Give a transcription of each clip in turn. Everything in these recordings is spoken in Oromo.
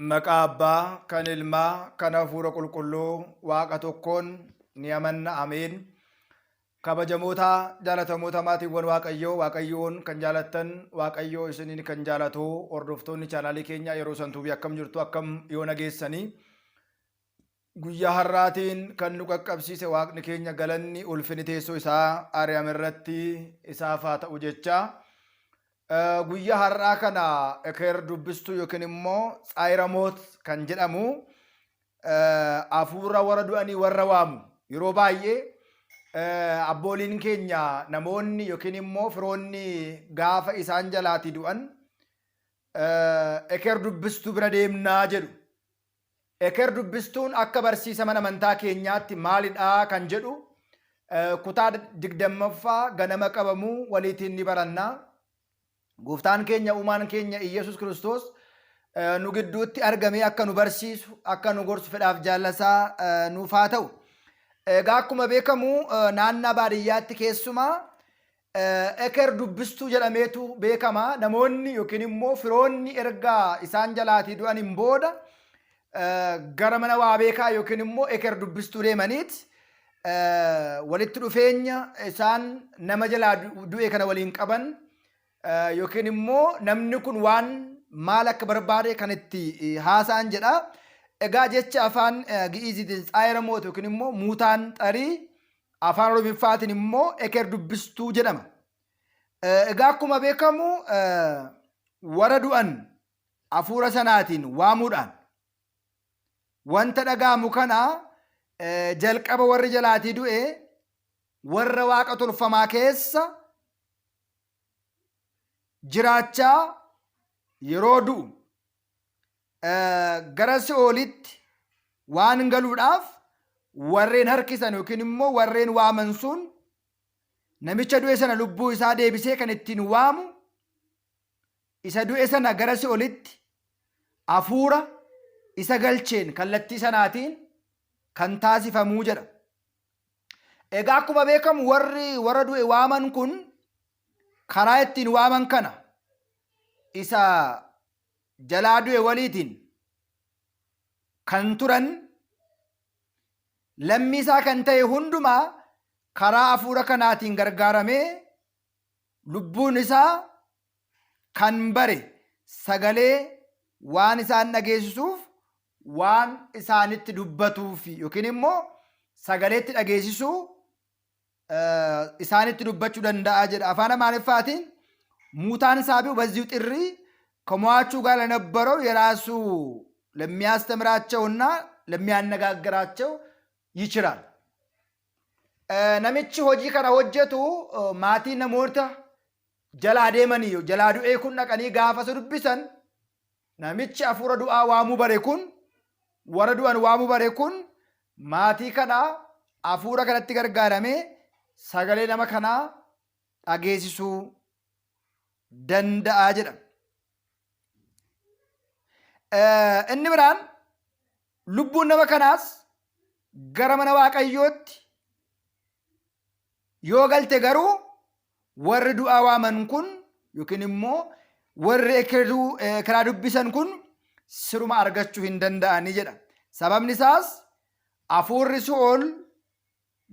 Maqaa Abbaa, kan Ilmaa, kan Hafuura Qulqulluu Waaqa tokkoon ni amanna. Ameen. Kabajamoota jaalatamoota maatiiwwan Waaqayyoo, Waaqayyoon kan jaalattan, Waaqayyoo isiniin kan jaalatu, hordoftoonni chaanaalii keenyaa yeroo santuubii akkam jirtu, akkam yoo nageessanii. Guyyaa har'aatiin kan nu qaqqabsiise Waaqni keenya galanni ulfini teessoo isaa Ariyaam irratti isaaf haa ta'u jechaa. Guyyaa har'aa kana eker dubbistuu yookiin immoo Tsaayiramoot kan jedhamu hafuura warra du'anii warra waamu yeroo baay'ee abbooliin keenya namoonni yookiin immoo firoonni gaafa isaan jalaatii du'an eker dubbistuu bira deemnaa jedhu. Eker dubbistuun akka barsiisa mana amantaa keenyaatti maalidha kan jedhu kutaa 20ffaa ganama qabamu waliitiin ni baranna. Gooftaan keenya uumaan keenya Iyyasuus Kiristoos nu gidduutti argamee akka nu barsiisu, akka nu gorsu fedhaaf jaallasaa nuuf haa ta'u. Egaa akkuma beekamu naannaa baadiyyaatti keessumaa Eker dubbistuu jedhameetu beekama. Namoonni yookiin immoo firoonni erga isaan jalaatii du'aniin booda gara mana waa beekaa yookiin immoo eker dubbistuu deemaniit walitti dhufeenya isaan nama jalaa du'e kana waliin qaban yookiin immoo namni kun waan maal akka barbaade kan itti haasa'an jedha. Egaa jecha afaan Gi'iiziitiin tsaayiramoot yookiin immoo muutaan xarii afaan Oromiffaatiin immoo eker dubbistuu jedhama. Egaa akkuma beekamu warra du'an hafuura sanaatiin waamuudhaan wanta dhaga'amu kana jalqaba warri jalaatii du'e warra waaqa tolfamaa keessa jiraachaa yeroo du'u gara si'oolitti waan galuudhaaf warreen harkisan yookiin immoo warreen waaman sun namicha du'e sana lubbuu isaa deebisee kan ittiin waamu isa du'e sana gara si'olitti hafuura isa galcheen kallattii sanaatiin kan taasifamuu jedha. Egaa akkuma beekamu warri warra du'e waaman kun karaa ittiin waaman kana isa jalaa du'e waliitiin kan turan lammii isaa kan ta'e hundumaa karaa hafuura kanaatiin gargaaramee lubbuun isaa kan bare sagalee waan isaan dhageessisuuf waan isaanitti dubbatuuf yookiin immoo sagaleetti dhageessisuu isaanitti dubbachuu danda'a jedha. Afaan Amaariffaatiin ሙታን ሳቢው በዚሁ ጥሪ ከሟቹ ጋር ለነበረው የራሱ ለሚያስተምራቸውና ለሚያነጋግራቸው ይችላል። Namichi hojii kana hojjetu maatii namoota jalaa deemanii jalaa du'ee kun dhaqanii gaafa isa dubbisan namichi hafuura du'aa waamuu bare kun warra du'an waamuu bare kun maatii kana hafuura kanatti gargaaramee sagalee nama kanaa dhageessisuu danda'a jedha. Inni biraan lubbuun nama kanaas gara mana Waaqayyootti yoo galte garuu warri du'aa waaman kun yookiin immoo warri ekeraa dubbisan kun siruma argachuu hin danda'anii jedha. Sababni isaas hafuurri si'ool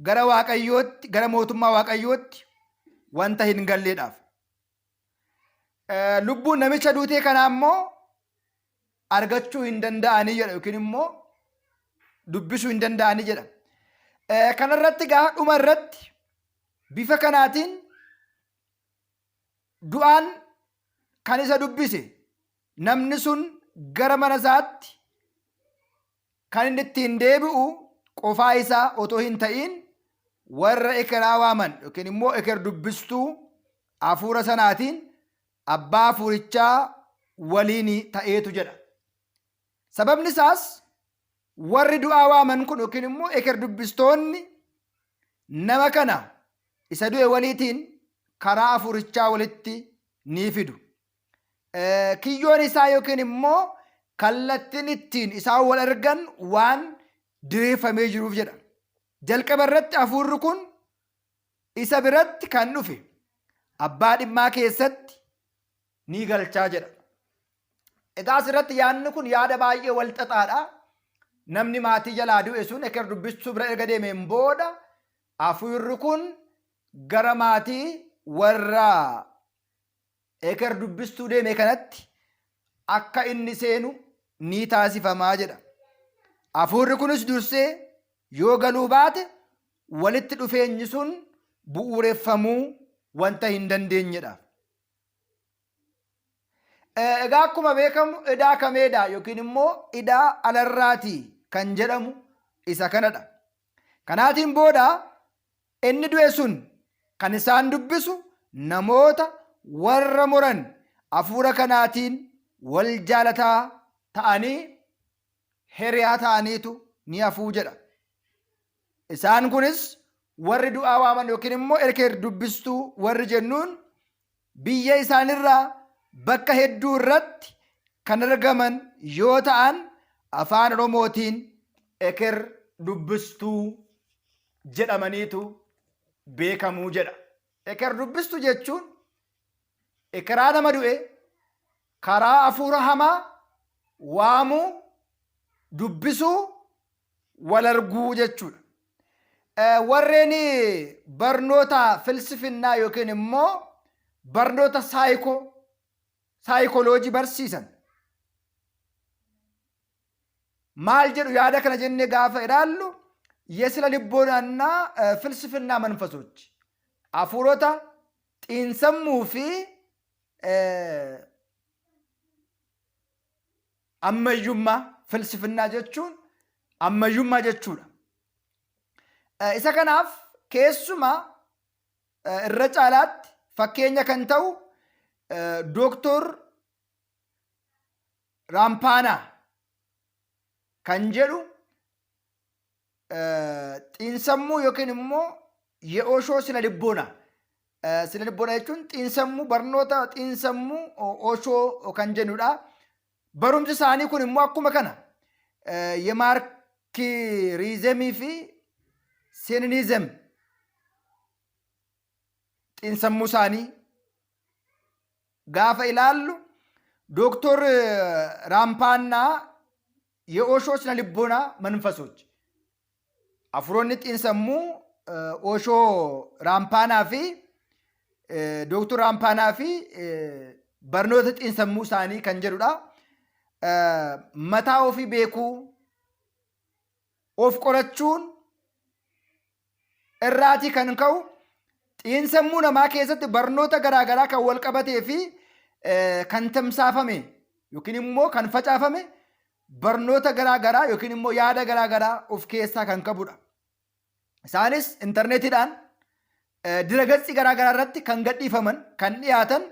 gara Waaqayyootti, gara mootummaa Waaqayyootti wanta hin galleedhaaf. Lubbuun namicha duutee kanaa immoo argachuu hin danda'anii jedha yookiin immoo dubbisuu hin danda'anii jedha. Kanarratti gaa dhuma irratti bifa kanaatiin du'aan kan isa dubbise namni sun gara mana isaatti kan inni ittiin deebi'u qofaa isaa otoo hin ta'iin warra ekeraa waaman yookiin immoo eker dubbistuu hafuura sanaatiin abbaa hafuurichaa waliin ta'eetu jedha. Sababni isaas warri du'aa waaman kun yookiin immoo eker dubbistoonni nama kana isa du'e waliitiin karaa hafuurichaa walitti ni fidu. Kiyyoon isaa yookiin immoo kallattiin ittiin isaan wal argan waan diriirfamee jiruuf jedha. Jalqaba irratti hafuurri kun isa biratti kan dhufe abbaa dhimmaa keessatti ni galchaa jedha. Egaa asirratti yaadni kun yaada baay'ee wal xaxaadha. Namni maatii jalaa du'e sun eker dubbistuu bira erga deemeen booda hafuurri kun gara maatii warra eker dubbistuu deeme kanatti akka inni seenu ni taasifamaa jedha. Hafuurri kunis dursee yoo galuu baate walitti dhufeenyi sun bu'uureffamuu wanta hin dandeenyedha. Egaa akkuma beekamu idaa kameedaa yookiin immoo idaa alarraatii kan jedhamu isa kanadha. Kanaatiin booda inni du'e sun kan isaan dubbisu namoota warra moran hafuura kanaatiin wal jaalataa ta'anii hiriyaa ta'aniitu ni hafuu jedha. Isaan kunis warri du'aa waaman yookiin immoo erkeer dubbistuu warri jennuun biyya isaanirraa bakka hedduu irratti kan argaman yoo ta'an afaan Oromootiin eker dubbistuu jedhamaniitu beekamuu jedha. Eker dubbistuu jechuun ekeraa nama du'e karaa hafuura hamaa waamuu, dubbisuu, wal arguu jechuudha. Warreen barnoota filsifinnaa yookiin immoo barnoota saayikoo saayikoloojii barsiisan maal jedhu yaada kana jennee gaafa ilaallu የስነ ልቦናና ፍልስፍና መንፈሶች hafuurota xiinsammuu fi ammayyummaa filsifinnaa jechuun ammayyummaa jechuudha. Isa kanaaf keessumaa irra caalaatti fakkeenya kan ta'u Dooktor Raampaanaa kan jedhu xiinsammuu yookiin immoo የኦሾ ስነ ልቦና ስነ ልቦና jechuun xiinsammuu barnoota xiinsammuu Oshoo kan jennudha. Barumsi isaanii kun immoo akkuma kana የማርክሲዝምii fi Leninism xiinsammuu isaanii gaafa ilaallu Dooktor Raampaannaa የኦሾ ስነ ልቦና መንፈሶች hafuuronni xiinsammuu Oshoo Raampaanaa fi Dooktor Raampaanaa fi barnoota xiinsammuu isaanii kan jedhudha. Mataa ofii beekuu, of qorachuun irraatii kan ka'u xiinsammuu namaa keessatti barnoota garaagaraa kan wal qabatee fi kan tamsaafame yookiin immoo kan facaafame barnoota garaagaraa yookiin immoo yaada garaagaraa of keessaa kan qabudha. Isaanis intarneetiidhaan diragatsi garaagaraa irratti kan gadhiifaman kan dhiyaatan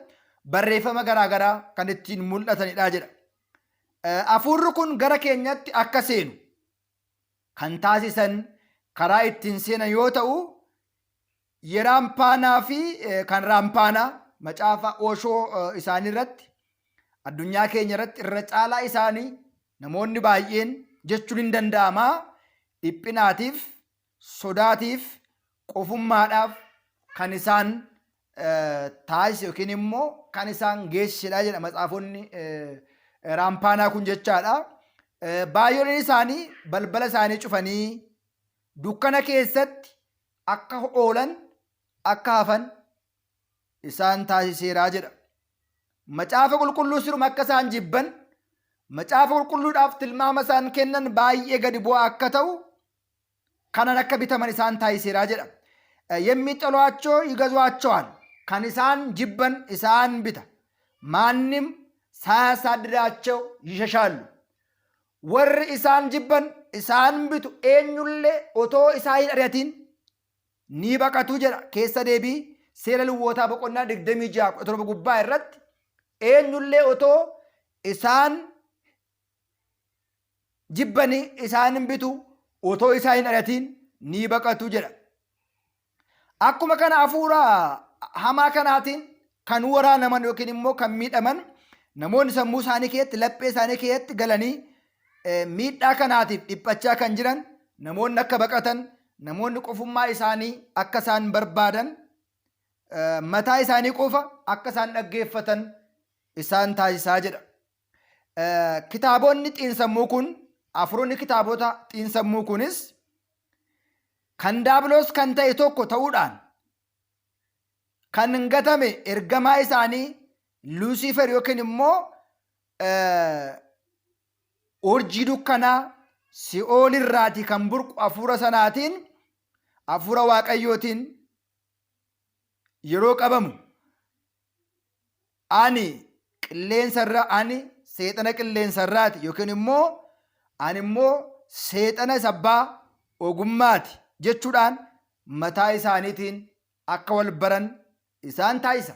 barreeffama garaagaraa kan ittiin mul'atanidha jedha. Hafuurri kun gara keenyatti akka seenu kan taasisan karaa ittiin seenan yoo ta'u, yeraampaanaa fi kan raampaanaa macaafa Oshoo isaanii irratti addunyaa keenya irratti irra caalaa isaanii namoonni baay'een jechuun hin danda'amaa dhiphinaatiif, sodaatiif, qofummaadhaaf kan isaan taasise yookiin immoo kan isaan geessisedha jedha matsaafonni raampaanaa kun jechaadha. Baay'een isaanii balbala isaanii cufanii dukkana keessatti akka oolan akka hafan isaan taasiseeraa jedha. Macaafa qulqulluu siruma akka isaan jibban macaafa qulqulluudhaaf tilmaama isaan kennan baay'ee gadi bu'aa akka ta'u kanan akka bitaman isaan taasiseeraa jedha. የሚጠሏቸው ይገዟቸዋል። Kan isaan jibban isaan bita. ማንም ሳያሳድዳቸው ይሸሻሉ። Warri isaan jibban isaan bitu eenyullee otoo isaa hin ari'atin ni baqatu jedha keessa deebii seera luwwootaa boqonnaa 26:17 gubbaa irratti eenyullee otoo isaan jibbanii isaan hin bitu otoo isaan hin ari'atin ni baqatu jedha. Akkuma kana hafuura hamaa kanaatiin kan waraanaman yookiin immoo kan miidhaman namoonni sammuu isaanii keessatti laphee isaanii keessatti galanii miidhaa kanaatiif dhiphachaa kan jiran namoonni akka baqatan namoonni qofummaa isaanii akka isaan barbaadan mataa isaanii qofa akka isaan dhaggeeffatan isaan taasisaa jedha. Kitaabonni xiinsammuu kun afuroonni kitaabota xiinsammuu kunis kan daabiloos kan ta'e tokko ta'uudhaan kan gatame ergamaa isaanii Luusiifer yookiin immoo urjii dukkanaa si'ool irraatii kan burqu hafuura sanaatiin hafuura waaqayyootiin yeroo qabamu ani qilleensa irra ani seexana qilleensa irraati yookiin immoo ani immoo seexana isa abbaa ogummaati jechuudhaan mataa isaaniitiin akka wal baran isaan taasisa.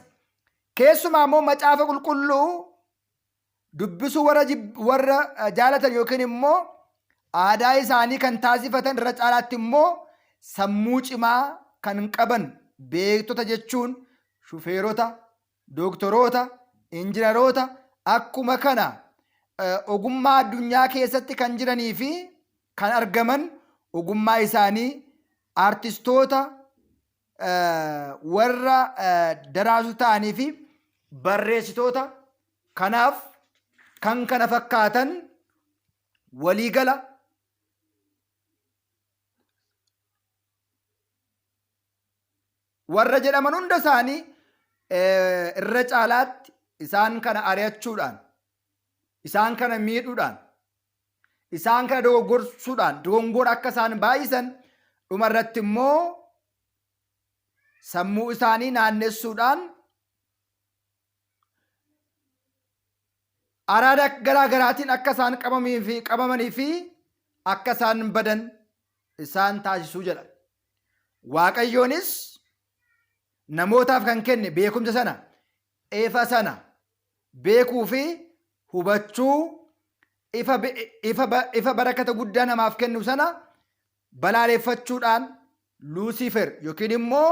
Keessumaa immoo macaafa qulqulluu dubbisuu warra warra jaalatan yookiin immoo aadaa isaanii kan taasifatan irra caalaatti immoo sammuu cimaa kan qaban beektota jechuun shufeerota, dooktoroota, injinaroota akkuma kana ogummaa addunyaa keessatti kan jiranii fi kan argaman ogummaa isaanii aartistoota warra daraasuu ta'anii fi barreessitoota kanaaf kan kana fakkaatan waliigala warra jedhaman hunda isaanii irra caalaatti isaan kana ari'achuudhaan isaan kana miidhuudhaan isaan kana dogoggorsuudhaan dogongora akka isaan baay'isan dhuma irratti immoo sammuu isaanii naannessuudhaan araada garaa garaatiin akka isaan qabamanii fi akka isaan badan isaan taasisuu jedha. Waaqayyoonis namootaaf kan kenne beekumsa sana, ifa sana beekuu fi hubachuu ifa, ifa, ifa barakata guddaa namaaf kennu sana balaaleffachuudhaan Luusiifer yookiin immoo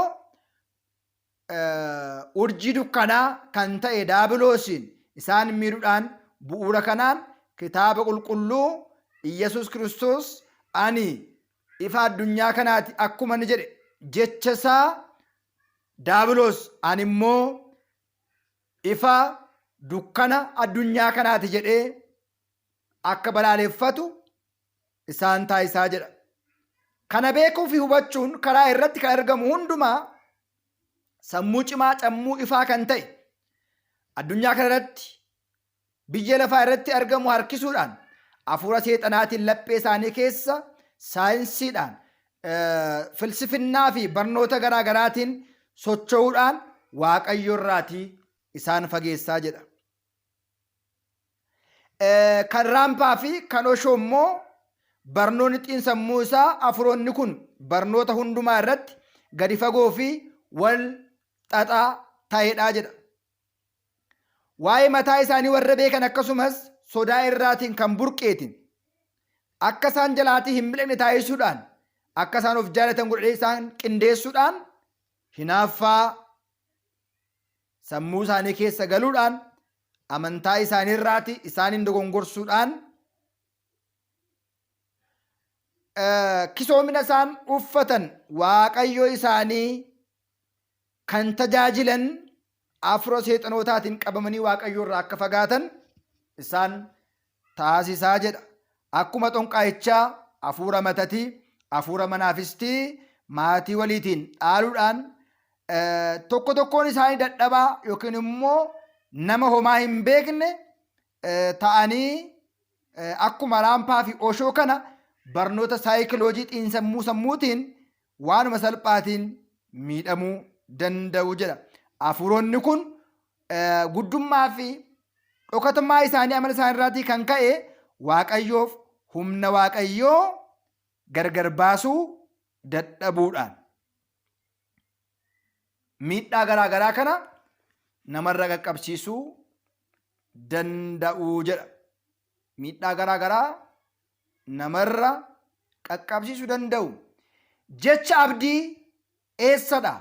urjii dukkanaa kan ta'e daabiloosiin isaan miidhuudhaan bu'uura kanaan kitaaba qulqulluu Iyyasuus Kiristoos ani ifa addunyaa kanaati akkuma inni jedhe jecha isaa daabiloos ani immoo ifa dukkana addunyaa kanaati jedhee akka balaaleffatu isaan taasisaa jedha. Kana beekuu fi hubachuun karaa irratti kan argamu hundumaa sammuu cimaa cammuu ifaa kan ta'e addunyaa kana irratti biyya lafaa irratti argamu harkisuudhaan hafuura seexanaatiin laphee isaanii keessa saayinsiidhaan filsifinnaa fi barnoota garaa garaatiin socho'uudhaan waaqayyo irraatii isaan fageessaa jedha. Kan raampaa fi kan oshoo immoo barnoonni xiinsammuu isaa afuroonni kun barnoota hundumaa irratti gadi fagoo fi wal xaxaa ta'edha jedha. Waa'ee mataa isaanii warra beekan akkasumas sodaa irraatiin kan burqeetiin akka isaan jalaatii hin miliqne taasisuudhaan akka isaan of jaalatan godhee isaan qindeessuudhaan hinaaffaa sammuu isaanii keessa galuudhaan amantaa isaanii irraati isaaniin dogongorsuudhaan kisoomina isaan uffatan waaqayyo isaanii kan tajaajilan afura seexanootaatiin qabamanii waaqayyo irraa akka fagaatan isaan taasisaa jedha. Akkuma xonqaayichaa hafuura matatii, hafuura manaafistii maatii waliitiin dhaaluudhaan tokko tokkoon isaanii dadhabaa yookiin immoo nama homaa hin beekne ta'anii akkuma raampaa fi oshoo kana barnoota saayikiloojii xiinsammuu sammuutiin waanuma salphaatiin miidhamuu danda'u jedha. Hafuuronni kun guddummaa fi dhokatummaa isaanii amala isaanii irraatii kan ka'e Waaqayyoof humna Waaqayyoo gargar baasuu dadhabuudhaan miidhaa garaa garaa kana namarra qaqqabsiisuu danda'u jedha. Miidhaa garaa garaa namarra qaqqabsiisuu danda'u. Jecha abdii eessadha?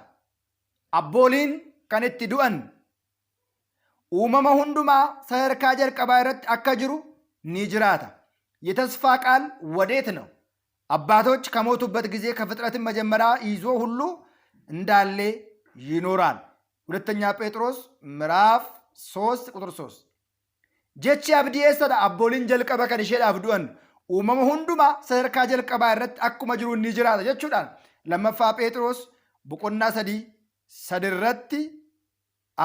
Abbooliin kan itti du'an uumama hundumaa sadarkaa jalqabaa irratti akka jiru ni jiraata. የተስፋ ቃል ወዴት ነው? አባቶች ከሞቱበት ጊዜ ከፍጥረትን መጀመሪያ ይዞ ሁሉ እንዳለ ይኖራል። ሁለተኛ ጴጥሮስ ምዕራፍ 3 ቁጥር 3። Jechi abdii eessadha? Abbooliin jalqaba kan isheedhaaf du'an uumama hundumaa sadarkaa jalqabaa irratti akkuma jiru ni jiraata jechuudhaan lammaffaa Phexros boqonnaa 3:3 irratti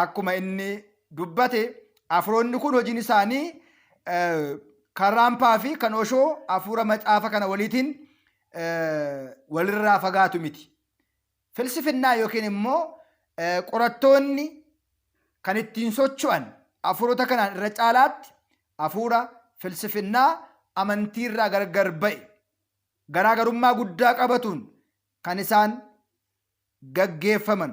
akkuma inni dubbate afuroonni kun hojiin isaanii kan raampaa fi kan oshoo afuura macaafa kana waliitiin walirraa fagaatu miti. Filsifinnaa yookiin immoo qorattoonni kan ittiin socho'an afuurota kanaan irra caalaatti afuura filsifinnaa amantiirraa gargar ba'e garaagarummaa guddaa qabatuun kan isaan gaggeeffaman.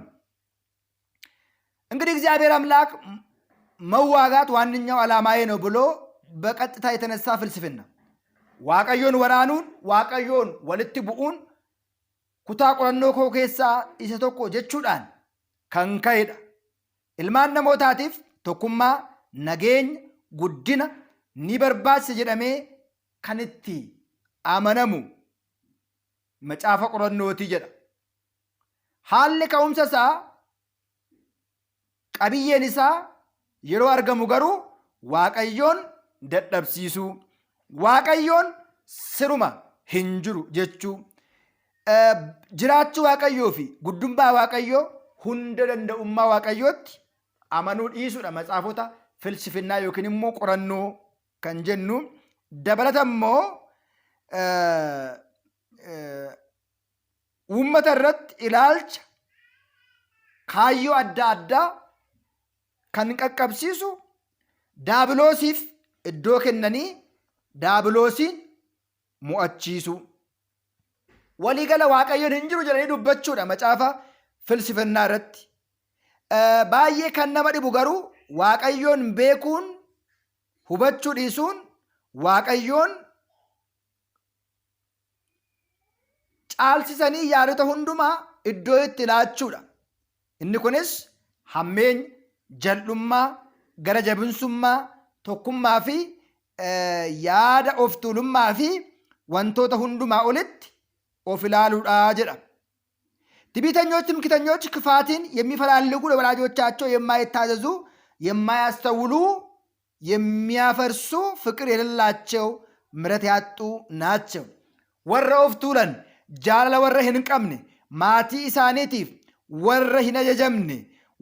እንግዲህ እግዚአብሔር አምላክ መዋጋት ዋነኛው ዓላማዬ ነው ብሎ በቀጥታ የተነሳ ፍልስፍና Waaqayyoon waraanuun, Waaqayyoon walitti bu'uun kutaa qorannoo koo keessaa isa tokko jechuudhaan kan ka'edha. Ilmaan namootaatiif tokkummaa, nageenya, guddina ni barbaachisa jedhamee kan itti amanamu macaafa qorannootii jedha. Haalli ka'umsa isaa, qabiyyeen isaa yeroo argamu garuu Waaqayyoon dadhabsiisuu, Waaqayyoon siruma hin jiru jechuu, jiraachuu Waaqayyoo fi guddummaa Waaqayyoo, hunda danda'ummaa Waaqayyootti amanuu dhiisuudha matsaafota filsifinnaa yookiin immoo qorannoo kan jennu. Dabalata immoo uummata irratti ilaalcha kaayyoo adda addaa kan qaqqabsiisu, daabiloosiif iddoo kennanii daabiloosiin mo'achiisu. Waliigala Waaqayyoon hin jiru jedhanii dubbachuudha macaafa filsifinnaa irratti. Baay'ee kan nama dhibu garuu Waaqayyoon beekuun hubachuu dhiisuun Waaqayyoon caalsisanii yaadota hundumaa iddoo itti laachuudha. Inni kunis hammeenya, jal'ummaa, gara jabinsummaa, tokkummaa fi yaada of tuulummaa fi wantoota hundumaa olitti of ilaaluudha jedha. ትዕቢተኞች፣ ትምክህተኞች፣ ክፋትን የሚፈላልጉ፣ ለወላጆቻቸው የማይታዘዙ፣ የማያስተውሉ፣ የሚያፈርሱ፣ ፍቅር የሌላቸው፣ ምሕረት ያጡ ናቸው። Warra of tuulan, jaalala warra hin qabne, maatii isaaniitiif warra hin ajajamne,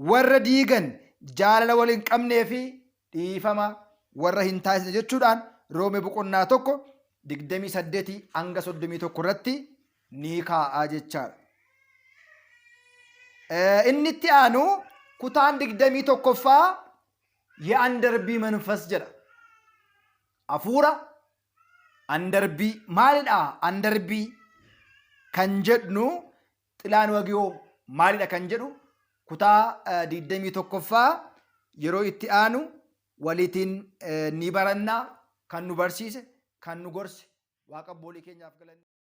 warra diigan, jaalala wal hin qabnee fi dhiifama warra hin taasisne jechuudhaan Roomee boqonnaa 1:28 hanga 31 irratti ni kaa'aa jechaadha. Inni itti aanu kutaan 21ffaa የአንደርቢ መንፈስ jedha. Hafuura andarbii maalidha? Andarbii kan jedhu, xilaan wagiyoo maalidha kan jedhu kutaa 21ffaa yeroo itti aanu waliitiin ni barannaa. Kan nu barsiise, kan nu gorse Waaqa abboolii keenyaaf galanne.